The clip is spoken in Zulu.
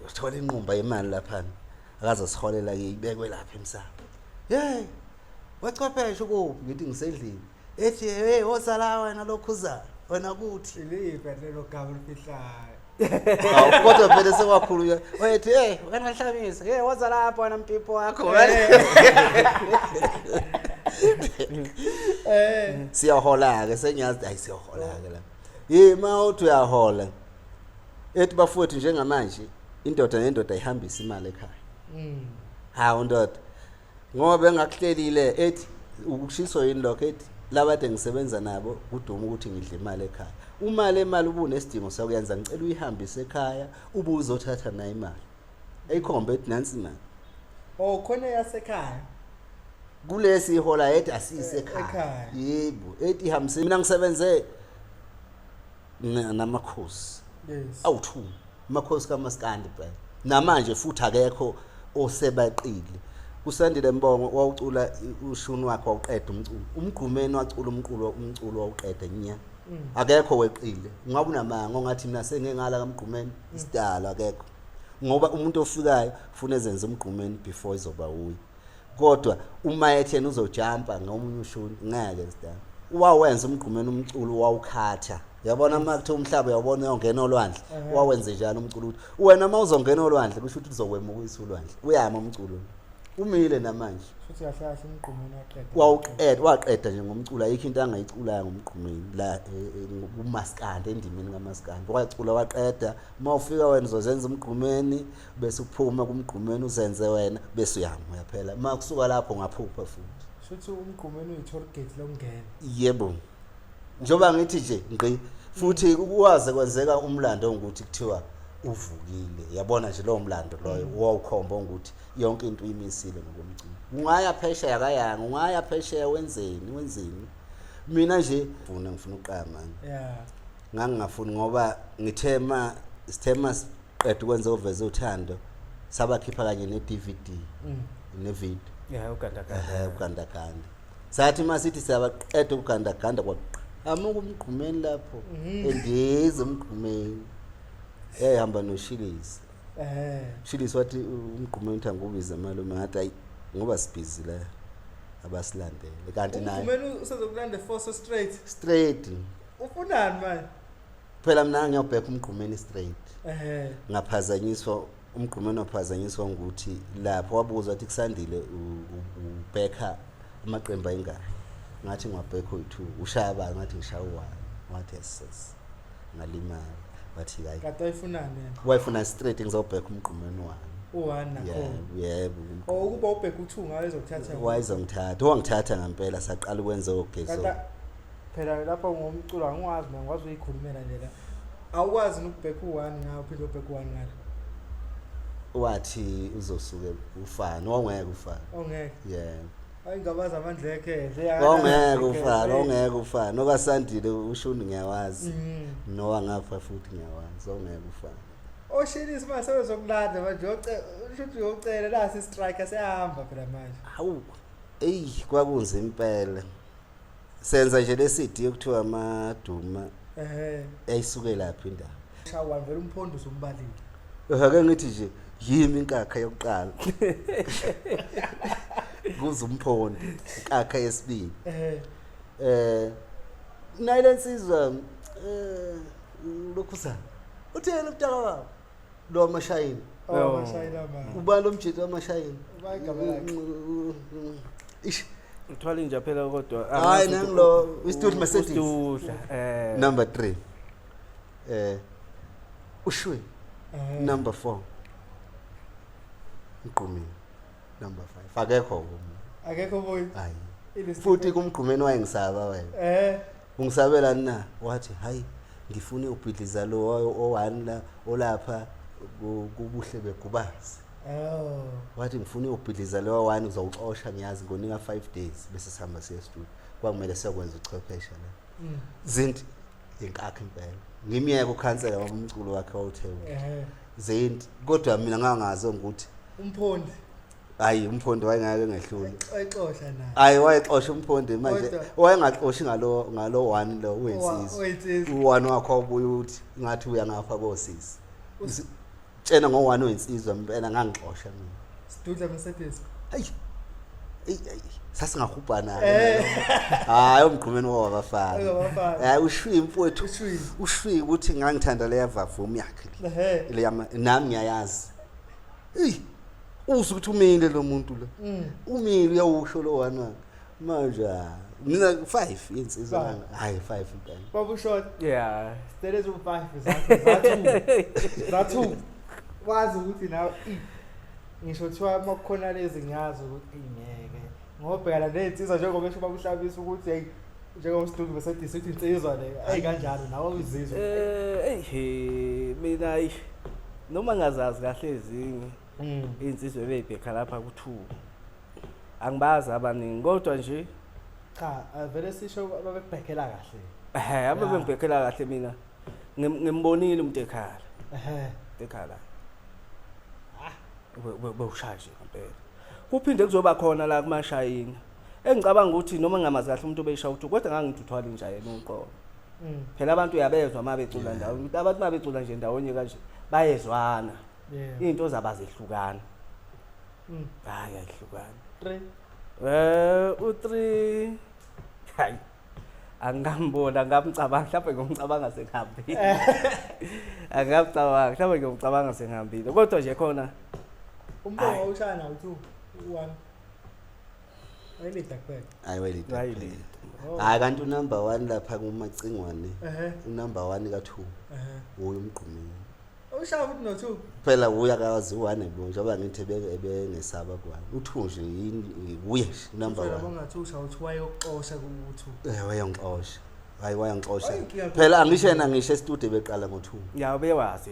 Uthola inqumba yemali laphana akaze siholela ke ibekwe lapha emsamo. Hey, wachwepheshe ukuphi? Ngithi ngisendlini. Ethi hey, woza la wena lokhuza wena kuthi Iliphi lelo gama olifihlayo? Hawu, kodwa vele sekwakhulunywa wayethi hey wena Hlabisa, hey woza lapha wena mpipho wakho. Siyahola-ke, sengiyazi hayi siyahola-ke la. Ye ma uthi uyahola, ethi bafowethu njengamanje indoda nendoda ihambisa imali ekhaya. Hawu ndoda, ngoba bengakuhlelile ethi ukushiso yini lokho, ethi labade ngisebenza nabo kuduma ukuthi ngidle imali ekhaya. Uma le mali ubunesidingo sokuyenza, ngicela uyihambise ekhaya ube uzothatha nayo imali. Eyikhombe ethi nansi imali. Oh, khona yasekhaya. Kulesi ihola ethi asiyise ekhaya. Ekhaya. Yebo, ethi ihambise. Mina ngisebenze namakhosi. Awu2, amakhosi kaMaskandi phela. Namanje futhi akekho osebaqile. Usandile Mbongo wawucula ushuni wakhe wawuqeda umculo. Umgqumeni wacula umculo wawuqeda nya. Akekho weqile. Ungabe unamanga ongathi mina sengengala kaMgqumeni, isidalo akekho. Ngoba umuntu ofikayo ufuna ezenze umgqumeni before izoba uye. Kodwa uma ethena uzojumpa ngomunye ushuni ngeke sidalo. Wawenza umgqumeni umculo wawukhatha. Yabona uma kuthiwa umhlaba uyawubona uyongena olwandle, wawenze njalo umculo ukuthi wena uma uzongena olwandle kusho ukuthi uzokwemukisa ulwandle. Uyama umculo. Umile namanje. Futhi kahle kahle umgqumeni waqeda. Wawuqeda, waqeda nje ngomculo, ayikho into angayiculayo ngomgqumeni la kumaskandi, endimeni kaMaskandi. Wacula waqeda, uma ufika wena uzozenza umgqumeni bese uphuma kumgqumeni uzenze wena bese uyama uyaphela. Uma kusuka lapho ungaphupha futhi. Shuthi umgqumeni uyi-toll gate lokungena. Yebo. Njengoba ngithi nje ngqi futhi ukwaze kwenzeka umlando ukuthi kuthiwa uvukile. Yabona nje lowo mlando loyo wawukhomba ukuthi yonke into uyimisile ngokomculo. Ungaya phesheya kayanga, ungaya phesheya wenzeni, wenzeni. Mina nje ngifuna ukuqala manje. Ngangingafuni ngoba ngithe ma sithe ma siqeda ukwenza uveze uthando sabakhipha kanye ne-DVD ne-video. Yeah, ugandaganda. Ugandaganda. Sathi masithi siyabaqeda ugandaganda kwaqhamuka umgqumeni lapho. Endiza umgqumeni. Ehamba noShilisi. Shilisi wathi umgqumeni uthi angubize malume, ngathi ayi ngoba sibhizi la abasilandele. Kanti naye umgqumeni usezokulanda force straight. Straight. Ufunani manje? Phela mina ngiyobheka umgqumeni straight. Ngaphazanyiswa umgqumeni waphazanyiswa ukuthi lapho wabuza wathi kusandile ubheka amaqembu ayingaki. Ngathi ngiwabheka oyi-2, ushaya bani? Ngathi ngishaya u-1. Wathi yes, yes. Ngalimala. Wathi hayi. Kanti wayefunani yena? Wayefuna straight ngizobheka umgqumeni wami. U-1 nakhona. Yebo, yebo. Oh, ukuba ubheka u-2 ngayo ezokuthatha. Wayezongithatha, wangithatha ngempela saqala ukwenza ogezo. Kanti phela lapho ngomculo angikwazi mina, ngikwazi ukuyikhulumela nje la. Awukwazi nokubheka u-1 ngayo uphinde ubheke u-1 ngale. Wathi uzosuke ufane, wawungeke ufane. Ongeke. Yebo. Hayi ngabaza amandla ekhe. Wawungeke ufane, wawungeke ufane. Okasandile ushuni ngiyawazi. Nowa ngapha futhi ngiyawazi, wawungeke ufane. Oshilisi manje sebezokulanda manje, usho ukuthi uyocela nasi striker seyahamba phela manje. Hawu, eyi kwakunzima impela. Senza nje le CD ekuthiwa Amaduma. Yayisuke laphi indaba? Shawa vele uMphondo usumbalile. Ake ngithi nje yimi inkakha yokuqala. Kuze uMphondo, inkakha yesibili. Nayi lensizwa lokhuza. Utheni umntaka baba? Lo amashayini. Oh, amashayini ama. Ubani lo mjito wamashayini? Ubani igama lakhe? Ish. Uthwala inja phela kodwa. Hayi, nangilo, Westwood Mercedes. Westwood, Number 3. Ushwe. Number 4. Mgqumeni. Number 5. Akekho omunye. Akekho omunye. Hayi. Ilesi Futhi kumgqumeni wayengisaba wena. Ungisabela na? Wathi hayi ngifune ubhidliza lo o1 la olapha kubuhle begubazi. Wathi ngifune ubhidliza lo o1 uzowuxosha ngiyazi ngonika 5 days bese sihamba siye studio. Kwakumele siyokwenza uchwepheshe la. Zinti inkakha impela. Ngimiyeke ukhansela ngoba umculo wakhe wawuthe. Zinti kodwa mina ngangazi ukuthi uMphondi. Hayi uMphondi wayengeke ngehlule. Wayexosha naye. Hayi wayexosha uMphondi manje. Kodwa Wayengaxoshi ngalo 1 lo weyinsizwa. Oyinsizwa. U1 wakho ubuye uthi ngathi uya ngapha kosisi. Tshena ngo-one oyinsizwa impela ngangixosha mina. Sidudla Mercedes. Hayi. Eyi eyi sasingahubhana. Eh. Hayi umgqumeni wabafana. Wabafana. Hayi ushwi mfowethu. Ushwi. Ushwi ukuthi ngangithanda leya vavumi yakhe. le. Ehhe. Leya nami ngiyayazi. Eyi uzwe ukuthi umile lo muntu lo. Umile uyawusho lo one wakhe. Manje ah, mina 5 insizwa Five. hayi 5 impela. Baba ushort. Yeah. Sitele zu 5 zakho zathu. Zathu. Wazi ukuthi nawe i ngisho kuthiwa uma kukhona lezi ngiyazi ukuthi eyi ngeke ngobhekana ney'nsizwa njengoba esho ubaba uHlabisa ukuthi hey njengoba uSidudu besedisa ukuthi insizwa le eyi kanjalo nawe uzizwe. Eh hey mina ayi, noma ngazazi kahle ezinye insizwe beyibhekha lapha ku2. Angibazi abaningi kodwa nje Cha, vele sisho babekubhekela kahle. eh abebengibhekela kahle mina. Ngimbonile umuntu ekhala. Ehhe. Ekhala. Ah, bewushaya nje ngempela. Kuphinde kuzoba khona la kumashayina. Engicabanga ukuthi noma ngingamazi kahle umuntu obeyishaya uthi kodwa ngangithi uthwala inja yena uqobo. Phela abantu uyabezwa uma becula ndawonye. Abantu uma becula nje ndawonye kanje bayezwana. Izinto zabazehlukana. Hayi ayihlukana. 3. U3 hayi angambona ngamcabanga mhlawumbe ngomcabanga sengihambile. Angamcabanga mhlawumbe ngomcabanga sengihambile. Kodwa nje khona Umbongo ushaya nawo 2 1. Ayilida kuphela. Hayi wayilida. Wayilida. Oh. Hayi kanti unumber 1 lapha kumacingwane. Ehhe. Unumber 1 ka2 Ehhe. uye umgqumeni. Ushaya futhi no 2. Phela uya kawazi u1 bo njengoba ngithi ebengesaba kwani. U2 nje yini uye nje number 1. Bongathi ushaya uthi wayoxosha ku2. Eh wayangixosha. Hayi wayangixosha. Ayinkinga Phela angisho yena ngisho e-studio beqala ngo2. Ya bewazi.